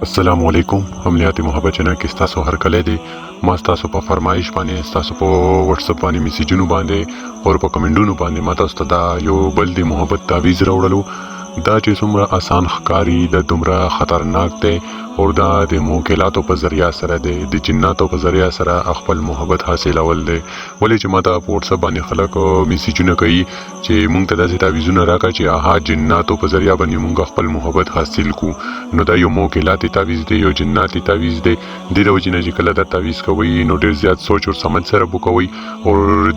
السلام علیکم عملیات محبت چینل کې ستاسو هرکلی دی. ما ستاسو په فرمایش باندې، ستاسو په واتس اپ باندې میسجونو باندې او په کمنټونو باندې ما تاسو ته دا یو بل دی محبت تعویذ راوړلو. دا چې څومره آسان ښکاري دا دومره خطرناک دی او دا د موکلاتو په ذریعه سره دی، د جناتو په ذریعه سره خپل محبت حاصلول دی. ولې چې ما ته په واتس اپ باندې خلک میسجونه کوي چې مونږ ته داسې تعویذونه راکړه چې هغه جناتو په ذریعه باندې مونږ خپل محبت حاصل کو. نو دا یو موکلاتي تعویذ دی، یو جناتي تعویذ دی. دې د وجې نه چې کله دا تعویذ کوئ نو ډېر زیات سوچ او سمجھ سره به کوئ او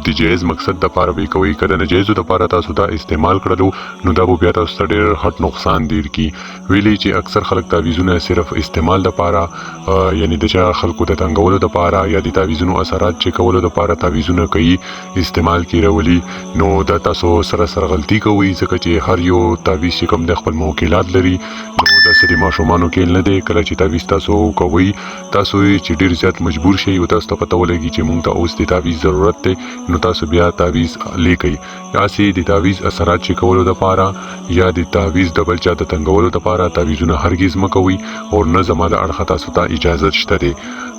د جایز مقصد دپاره به یې کوئ. که د ناجایزو دپاره تاسو دا استعمال کړلو نو دا به بیا تاسو ته ډېر غټ نقصان دیر کی. ویلي چې اکثر خلک تعویذونه صرف استعمال دپاره، یعنی د چا خلکو د تنګولو دپاره یا د تعویذونو اثرات چې کولو دپاره تعویذونه کوي استعمال کې راولي. نو دا تاسو سره سره غلطي کوئ، ځکه چې هر یو تعویذ چې کوم دی خپل موکلات لري. نو داسې د ماشومانو کېل نه دی. کله چې تعویذ تاسو کوئ تاسو یې چې ډېر زیات مجبور شئ او تاسو ته پته ولګي چې مونږ ته اوس د تعویذ ضرورت دی، نو تاسو بیا تعویذ لیکئ. هسې د تعویذ اثرات چې کولو دپاره یا د تعویذ د بل چا د تنګولو دپاره تعویذونه هرګز مه کوئ او نه زما د اړخه تاسو ته اجازت شته دی.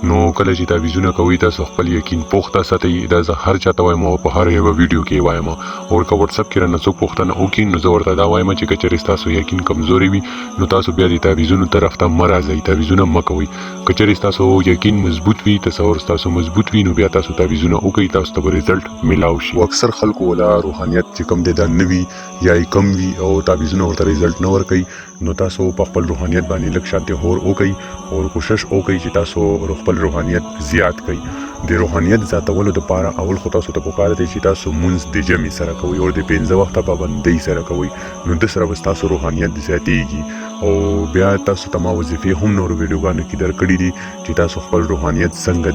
نو کله چې تعویذونه کوئ تاسو خپل یقین پخته ساتئ. دا زه هر چاته وایم او په هر یوه ویډیو کې وایم. او که واتس اپ کې رانه څوک پوښتنه وکړي نو زه ورته دا وایم چې که چېرې ستاسو یقین کمزوری وي نو تاسو بیا د تعویذونو طرف ته مه راځئ، تعویذونه مه کوئ. که چېرې ستاسو یقین مضبوط وي، تصور ستاسو مضبوط وي، نو بیا تاسو تعویذونه وکړئ، تاسو ته به رزلټ میلاو شي. او اکثر خلکو ولا روحانیت چې کوم دی دا نه وي یا یې کم وي او تعویذونه ورته رزلټ نه ورکوي. نو تاسو په خپل روحانیت باندې لږ شانتې هور وکړئ او کوشش وکړئ چې تاسو خپل روحانیت زیات کړئ. د روحانیت زیاتولو دپاره اول خو تاسو ته پکار دی چې تاسو مونځ د جمع سره کوئ او د پنځه وخته پابندۍ سره کوئ، نو د سره به ستاسو روحانیت زیاتیږي. او بیا تاسو ته ما وظیفې هم نورو ویډیوګانو کې درکړي دي چې تاسو خپل روحانیت څنګه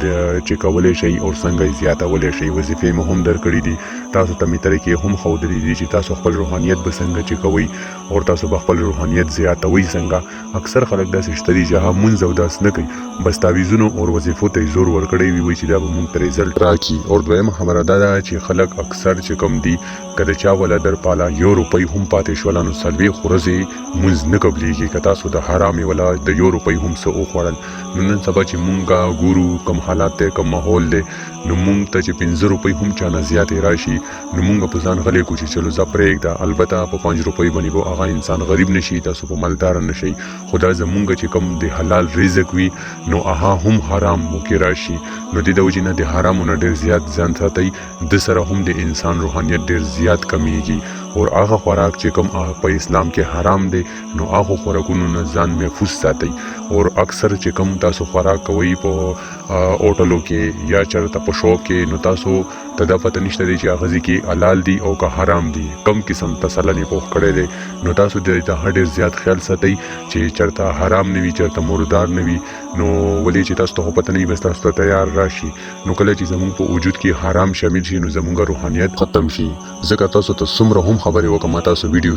چې کولی شئ او څنګه یې زیاتولی شئ. وظیفې مې هم درکړي دي، تاسو ته مې طریقې هم ښودلې دي چې تاسو خپل روحانیت به څنګه چې کوئ او تاسو به خپل روحانیت زیاتوئ څنګه. اکثر خلک داسې شته دي چې هغه مونځ او داس نه کوي، بس تعویذونو او وظیفو ته یې زور ورکړی وي، وایي چې دا به مونږ ته رزلټ راکړي. او دویمه خبره دا ده چې خلک اکثر چې کوم دي که د چا ولا درپاله یو روپۍ هم پاتې شوله نو 40 ورځې مونځ نه قبلیږي که تاسو د حرامې ولا د یو روپۍ هم څه وخوړل. نو نن سبا چې مونږ ګورو کوم حالات دی، کوم ماحول دی، نو مونږ ته چې 5 روپۍ هم چا نه زیاتې راشي نو مونږ په ځان غلی کړو چې چلو ځه پرېږده. البته په 5 روپۍ باندې به هغه انسان غریب نه شي، تاسو په مالدار نه شئ. خو دا زمونږ چې کوم د حلال رزق وي نو هغه هم حرام مو کې راشي. نو دې د وجې نه د حرامو نه ډېر زیات ځان ساتئ، د سره هم د انسان روحانیت ډېر زیات کمیږي. او هغه خوراک چې کوم په اسلام کې حرام دی نو هغو خوراکونو نه ځان محفوظ ساتئ. او اکثر چې کوم تاسو خوراک کوئ په هوټلو کې یا چېرته په شاپ کې، نو تاسو ته دا پته نشته دی چې هغه ځای کې حلال دي او که حرام دي، کم قسم تسلن یې پوخ کړی دی. نو تاسو دې ته ډېر زیات خیال ساتئ چې چېرته حرام نه وي، چېرته مردار نه وي. نو ولې چې تاسو ته خو پته نه وي، بس تاسو ته تیار راشي. نو کله چې زمونږ په وجود کې حرام شامل شي نو زمونږ روحانیت ختم شي. ځکه تاسو ته څومره هم خبرې وکړم تاسو ویډیو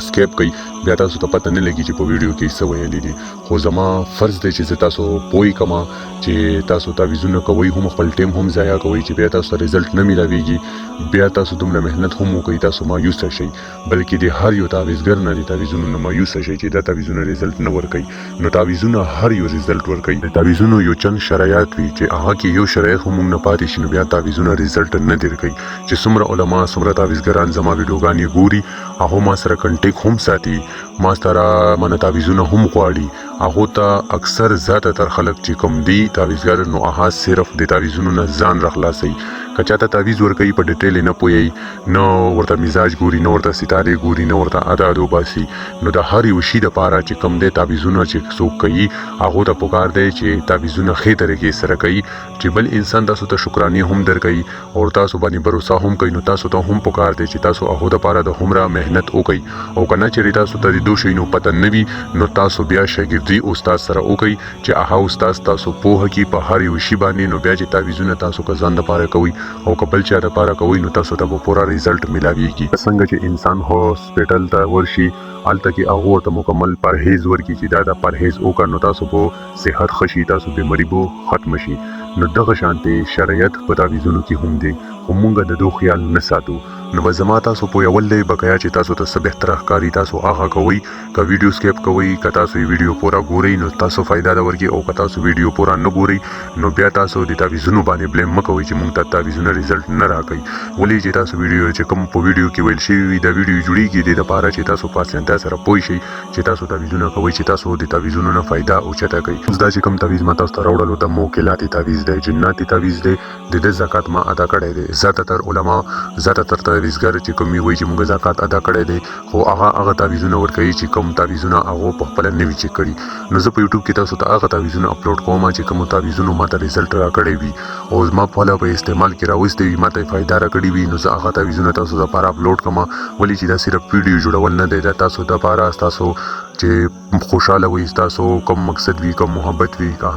سکیپ کوئ، بیا تاسو ته پته نه لګي چې په ویډیو کې څه ویلي دي. خو زما فرض دی چې زه تاسو پوه کړم چې تاسو تعویذونه کوئ هم خپل ټایم هم ضایع کوئ چې بیا تاسو ته رزلټ نه میلاویږي، بیا تاسو دومره محنت هم وکړئ تاسو مایوسه شئ. بلکې د هر یو تعویذګر نه د تعویذونو نه مایوسه شئ چې دا تعویذونه رزلټ نه ورکوي. نو تعویذونه هر یو رزلټ ورکوي. د تعویذونو یو چند شرایط وي چې هغه کې یو شرایط هم موږ نه پاتې شي نو بیا تعویذونه رزلټ نه درکوي. چې څومره علما څومره تعویذګران زما ویډیوګانې ګوري هغه ما سره کنټیک هم ساتي، ما سره منه تعویذونه هم غواړي. هغو ته اکثر زیاته تر خلک چې کوم دي تعویذګر نو هغه صرف د تعویذونو نه ځان راخلاصوي. که چاته تعویذ ورکوي په ډیټیل یې نه پوهوي، نه ورته مزاج ګوري، نه ورته ستارې ګوري، نه ورته اعداد وباسي. نو د هر یو شي دپاره چې کوم دی تعویذونه چې څوک کوي هغو ته پکار دی چې تعویذونه ښې طریقې سره کوي چې بل انسان تاسو ته شکرانې هم درکوي او تاسو باندې بروسه هم کوي. نو تاسو ته هم پکار دی چې تاسو هغو دپاره د هومره محنت وکړئ. او که نه چېرې تاسو ته د دوو شیانو پته نه وي نو تاسو بیا شاګردي استاد سره وکړئ چې هغه استاد تاسو پوهه کړي په هر یو شي باندې. نو بیا چې تعویذونه تاسو که ځان دپاره کوئ او که بل چا دپاره کوئ نو تاسو ته به پوره رزلټ میلاویږي. څنګه چې انسان هاسپټل ته ورشي هلته کې هغو ورته مکمل پرهیز ورکړي چې دا دا پرهیز وکړه نو تاسو به صحت ښه شي، تاسو بیماري به ختمه شي. نو دغه شانتې شرایط په تعویذونو کې هم دی، خو مونږ د دو خیال نه ساتو. نو بس زما تاسو پویول دی، بقایا چې تاسو ته څه بهتره ښکاري تاسو هغه کوئ. که ویډیو سکیپ کوئ، که تاسو یې ویډیو پوره ګورئ نو تاسو فایده ده ورکړي، او که تاسو ویډیو پوره نه ګورئ نو بیا تاسو د تعویذونو باندې بلیم مه کوئ چې مونږ ته تعویذونه ریزلټ نه راکوي. ولې چې تاسو ویډیو چې کوم په ویډیو کې ویل شوي وي، دا ویډیو جوړیږي دې دپاره چې تاسو په اسانتیا سره پوه شئ چې تاسو تعویذونه کوئ چې تاسو د تعویذونو نه فایده اوچته کړئ. اوس دا چې کوم تعویذ ما تاسو ته راوړلو دا موکلاتي تعویذ دی، جناتي تعویذ دی، د ده زکات ما ادا کړی دی. زیاته تر علما، زیاته تر تعویذګر چې کوم وي وایي چې موږ زکات ادا کړی دی، خو هغه هغه تعویذونه ورکوي چې کوم تعویذونه هغو په خپله نه وي چک کړي. نو زه په یوټیوب کې تاسو ته هغه تعویذونه اپلوډ کوم چې کومو تعویذونو ماته ریزلټ راکړی وي او زما په خپله په استعمال کې راوستی وي، ماته یې فایده راکړي وي، نو زه هغه تعویذونه تاسو لپاره اپلوډ کوم. ولې چې دا صرف ویډیو جوړول نه دی، دا تاسو لپاره تاسو چې خوشاله وي، تاسو کوم مقصد وي، کوم محبت وي، که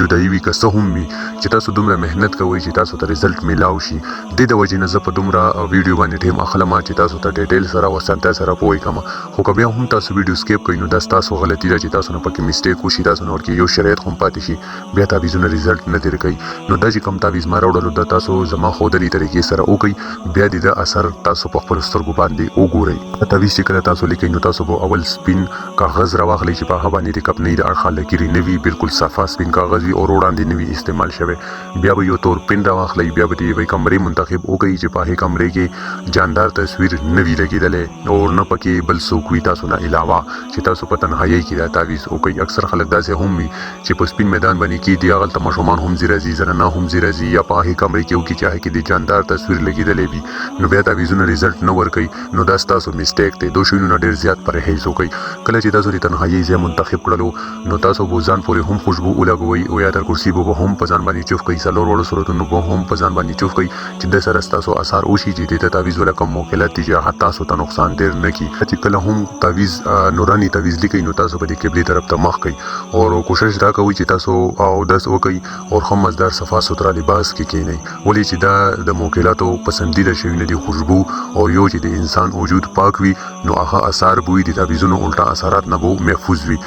جدایي وي، که څه هم وي، چې تاسو دومره محنت کوئ چې تاسو ته ریزلټ میلاو شي. دې د وجې نه زه په دومره ویډیو باندې ټایم اخلم چې تاسو ته ډیټیل سره او اسانتیا سره پوه کړم. خو که بیا هم تاسو ویډیو سکیپ کوئ نو دا ستاسو غلطي ده چې تاسو نه پکې مسټیک وشي، تاسو نه ورکې یو شرایط هم پاتې شي، بیا تعویذونه ریزلټ نه درکوي. نو دا چې کوم تعویذ ما راوړلو دا تاسو زما ښودلې طریقې سره وکړئ، بیا د ده اثر تاسو په خپلو سترګو باندې وګورئ. دا تعویذ چې کله تاسو لیکئ نو تاسو به اول سپین کاغذ راواخلئ چې په هغه باندې د کپنۍ د اړخه لکیرې نه وي، بالکل صفا سپین کاغذ وي او وړاندې نه وي استعمال شوی. بیا به یو تور پین راواخلئ، بیا به د یوې کمرې منتخب وکړئ چې په هغې کمرې کې جاندار تصویر نه وي لګېدلی او نه پکې بل څوک وي تاسو نه علاوه، چې تاسو په تنهایۍ کې دا تعویذ وکړئ. اکثر خلک داسې هم وي چې په سپین میدان باندې کېږدي، هغلته ماشومان هم ځي راځي، زنانه هم ځي راځي، یا په هغې کمرې کې وکړي چې هغې کې د جاندار تصویر لګېدلی وي، نو بیا تعویذونه ریزلټ نه ورکوي. نو دا ستاسو مسټیک دی. دو شیونو نه ډېر زیات پرهیز وکړئ. کله چې تاسو د تنهایۍ ځای منتخب کړلو نو تاسو به ځان پورې هم خوشبو ولګوئ او یا تر کرسي به هم په ځان باندې چوف کړئ، څلور واړو صورتونو به هم په ځان باندې چوف کړئ چې د سره ستاسو اثار وشي چې دې ته تعویذ ولا کوم موکلات دي چې هغه تاسو ته نقصان ډېر نه کړي. چې کله هم تعویذ نوراني تعویذ لیکئ نو تاسو به د قبلې طرف ته مخ کړئ او کوشش دا کوئ چې تاسو اودس وکړئ او ښه مزدار صفا سوتره لباس کې کښېنئ، ولې چې دا د موکلاتو پسندیده شیونه دي، خوشبو او یو چې د انسان وجود پاک وي نو هغه اثار بوی د تعویذونو الټا اثرات نه بو محفوظ وي.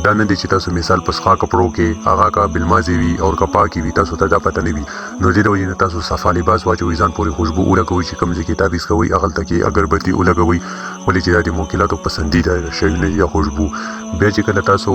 دا نه دی چې تاسو مثال په سخا کپړو کې هغه که بلمازې وي او که پاکې وي تاسو ته دا پته نه وي، نو دې د وجې نه تاسو صفا لباس واچوئ، ځان پورې خوشبو ولګوئ، چې کوم ځای کې تعویذ کوئ هغلته کې اګربتي ولګوئ، ولې چې دا د موکلاتو پسندیده شیونه دي خوشبو. بیا چې کله تاسو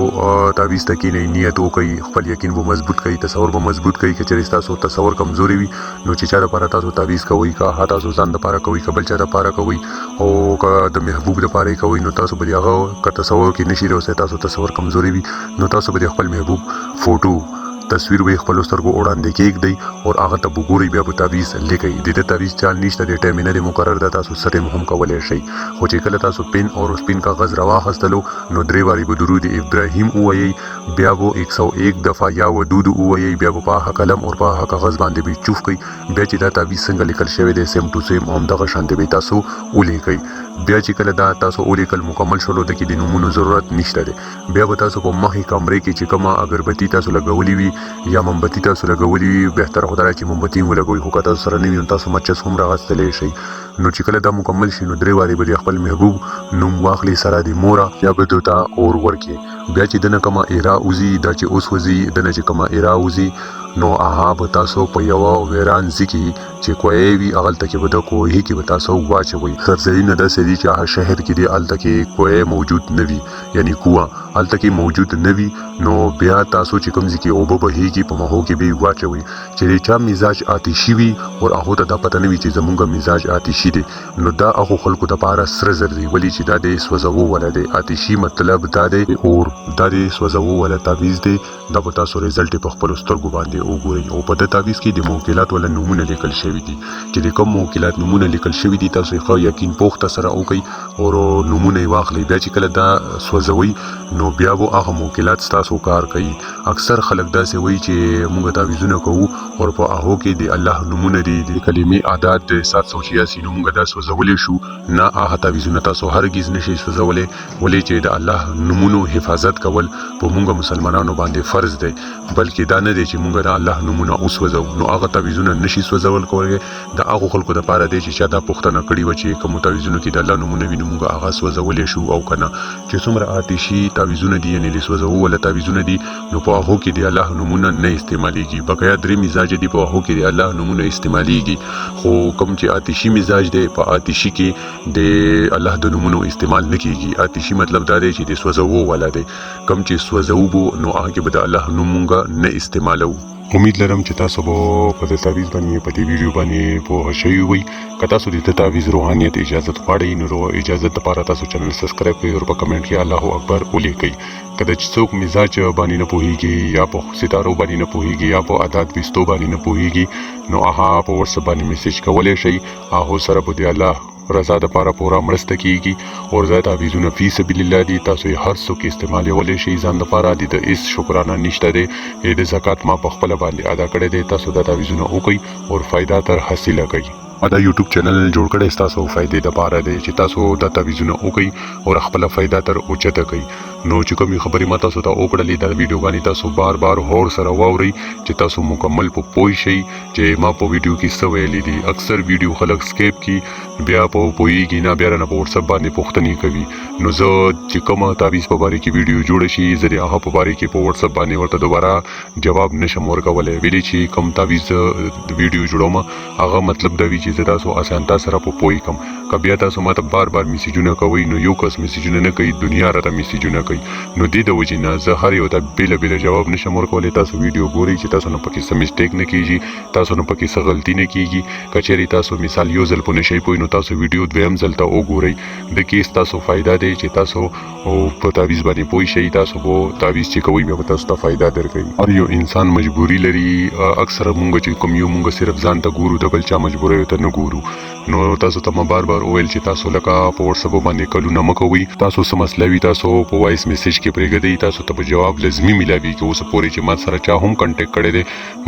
تعویذ ته کښېنئ نیت وکړئ، خپل یقین به مضبوط کړئ، تصور به مضبوط کړئ. که چېرې ستاسو تصور کمزوری وي نو چې چا دپاره تاسو تعویذ کوئ، که هغه تاسو ځان دپاره کوئ، که بل چا دپاره کوئ او که د محبوب دپاره یې کوئ، نو تاسو به د هغه که تصور کې نشي راوستی، تاسو تصور کمزوری وي، نو تاسو به د خپل محبوب فوټو تصویر به یې خپلو سترګو وړاندې کېږدئ او هغه ته به ګورئ، بیا به تعویذ لیکئ. د ده تعویذ چال نشته، د ټایم یې نه دی مقرر، دا تاسو څه ټایم هم کولی شئ. خو چې کله تاسو پین او سپین کاغذ راواخستلو نو درې وارې به درود ابراهیم ووایئ، بیا به 101 دفعه یا ودود ووایئ، بیا به په هغه قلم او په هغه کاغذ باندې به یې چوف کړئ. بیا چې دا تعویذ څنګه لیکل شوی دی سیم ټو سیم همدغه شان دی به تاسو ولیکئ. بیا چې کله دا تاسو ولیکل مکمل شولو، د کې د نومونو ضرورت نشته دی. بیا به تاسو په مخې کمرې کې چې کومه اګربتي تاسو لګولې وي یا مومبتي تاسو لګولې وي، بهتره خو دا ده چې مومبتي هم ولګوئ، خو که تاسو سره نه وي نو تاسو مچس هم راغستلی شئ. نو چې کله دا مکمل شي نو درې وارې به د خپل محبوب نوم واخلي سره د موره، بیا به ده ته اور ورکړي. بیا چې دنه کومه ایرا وځي، دا چې وسوځي، دنه چې کومه ایرا وځي نو هغه به تاسو په یوه ویران ځای کې چې کوهی وي هغلته کې به د کوهي کې به تاسو واچوئ. سرځایونه داسې دي چې هغه شهر کې دی هلته کې کوهی موجود نه وي، یعنی کوه هلته کې موجود نه وي، نو بیا تاسو چې کوم ځای کې اوبه بهیږي په مهو کې به یې واچوئ. چې د چا مزاج آتشي وي او هغو ته دا پته نه وي چې زمونږ مزاج آتشي دی، نو دا هغو خلکو دپاره سره زر دی، ولې چې دا د سوځوو والا دی. آتشي مطلب دا دی اور، دا د سوځوو والا تعویذ دی. دا به تاسو ریزلټ په خپلو سترګو باندې وګورئ. او په ده تعویذ کې د موکلات والا نومونه لیکل شوي دي، چې د کوم موکلات نومونه لیکل شوي دي تاسو یې ښه یقین پخته سره وکړئ او نومونه یې واخلئ. بیا چې کله دا سوځوئ نو بیا به هغه موکلات ستاسو کار کوي. اکثر خلک داسې وایي چې موږ تعویذونه کوو او په هغو کې د الله نومونه دي، د کلمې اعداد دی 786، نو موږ دا سوځولی شو. نه، هغه تعویذونه تاسو هرګز نشئ سوځولی، ولې چې د الله نومونو حفاظت کول په موږ مسلمانانو باندې فرض دی، بلکې دا نه دی چې موږ د د الله نومونه وسوځوو، نو هغه تعویذونه نشي سوځول کولی. د هغو خلکو دپاره دی چې چا دا پوښتنه کړې وه چې کومو تعویذونو کې د الله نومونه وي نو موږ هغه سوځولی شو او که نه. چې څومره آتشي تعویذونه دي یعنې د سوځوو والا تعویذونه دي نو په هغو کې د الله نومونه نه استعمالیږي. بقایا درې مزاج دي په هغو کې د الله نومونه استعمالیږي، خو کوم چې آتشي مزاج دی په آتشي کې د الله د نومونو استعمال نه کیږي. آتشي مطلب دا دی چې د سوځوو والا دی، کوم چې سوځوو به نو هغه کې به د الله نوم مونږ نه استعمالوو. امید لرم چې تاسو به په دې تعویذ باندې په دې ویډیو باندې پوه شوي وئ. که تاسو د دې تعویذ روحانیت اجازت غواړئ نو اجازت لپاره تاسو چینل سبسکرایب کړئ او په کمنټ کې الله اکبر ولیکئ. که د څوک مزاج باندې نه پوهیږي یا په ستارو باندې نه پوهیږي یا په عادات ویستو باندې نه پوهیږي نو هغه په واتساپ باندې میسج کولی شئ، هغه سره به د الله رضا د پاره پورا مرسته کیږي. او دا تعویذونه فی سبیل الله دي، تاسو یې هر څوک استعمالولی شئ ځان دپاره، د ده هیڅ شکرانه نشته دی. د زکات ما په خپله باندې ادا کړی دی. تاسو دا تعویذونه وکړئ او فایده تر حاصله کړئ. ما دا یوټیوب چینل جوړ کړی ستاسو فایدې دپاره دی چې تاسو دا تعویذونه وکړئ او خپله فایده تر اوچته کړئ. نو چې کومې خبرې ما تاسو ته وکړلې دا ویډیوګانې تاسو بار بار غور سره واورئ چې تاسو مکمل په پوه شئ چې ما په ویډیو کې څه ویلي دي. اکثر ویډیو خلک سکیپ کړي بیا په پوهیږي نه، بیا رانه په واتساپ باندې پوښتنې کوي. نو زه چې کومه تعویذ په باره کې ویډیو جوړه شي زه د هغه په باره کې په واتساپ باندې ورته دوباره جواب نشم ورکولی. ویلې چې کوم تعویذ ویډیو جوړوم هغه مطلب دا وي چې زه تاسو اسانتا سره په پوه کړم. که بیا تاسو ماته بار بار میسجونه کوئ نو یو کس میسجونه نه کوي، دنیا راته میسجونه کوي. نو دې د وجې نه زه هر یو ته بېله بېله جواب نشم ورکولی. تاسو ویډیو ګورئ چې تاسو نه پکې څه مسټیک نه کیږي، تاسو نه پکې څه غلطي نه کیږي. که چېرې تاسو مثال یو ځل په نه شئ پوه نو تاسو ویډیو دویم ځل ته وګورئ. د کې ستاسو فایده دی چې تاسو په تعویذ باندې پوه شئ. تاسو به تعویذ چې کوئ بیا به تاسو ته فایده درکوي. هر یو انسان مجبوري لري. اکثره مونږ چې کوم یو مونږ صرف ځان ته ګورو، د بل چا مجبوریو ته نه ګورو. نو تاسو ته ما بار بار وویل چې تاسو لکه په واتساپ باندې کلونه مه کوئ. تاسو څه مسله وي تاسو په وایس میسج کې پرېږدئ، تاسو ته به جواب لازمي میلاویږي. اوس پورې چې ما سره چا هم کنټیکټ کړی دی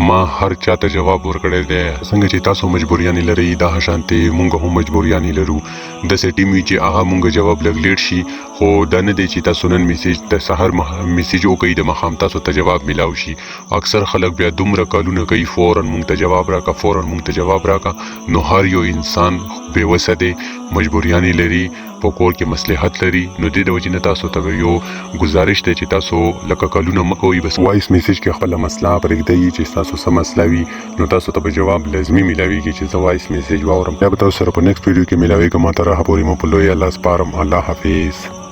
ما هر چا ته جواب ورکړی دی. څنګه چې تاسو مجبوریانې لرئ دا شانتې مونږ هم مجبوریانې لرو. داسې ټیم وي چې هغه مونږ جواب لږ لیټ شي، خو دا نه دی چې تاسو نن میسج د سهار میسج وکړئ د ماښام تاسو ته جواب میلاو شي. اکثر خلک بیا دومره کالونه کوي فوراً مونږ ته جواب راکړه، فوراً مونږ ته جواب راکړه. نو هر یو انسان بې وسه دی، مجبوریانې لري، په کور کې مصلحت لري. نو دې د وجې نه تاسو ته یو ګزارش دی چې تاسو لکه کالونه مه کوئ، بس وایس میسج کې خپله مسله پرېږدئ چې ستاسو څه مسله وي نو تاسو ته به جواب لازمي میلاویږي چې زه وایس میسج واورم. بیا به تاسو سره په نیکسټ ویډیو کې میلاویږم. تر هغه پورې مو په لوی الله سپارم. الله حافظ.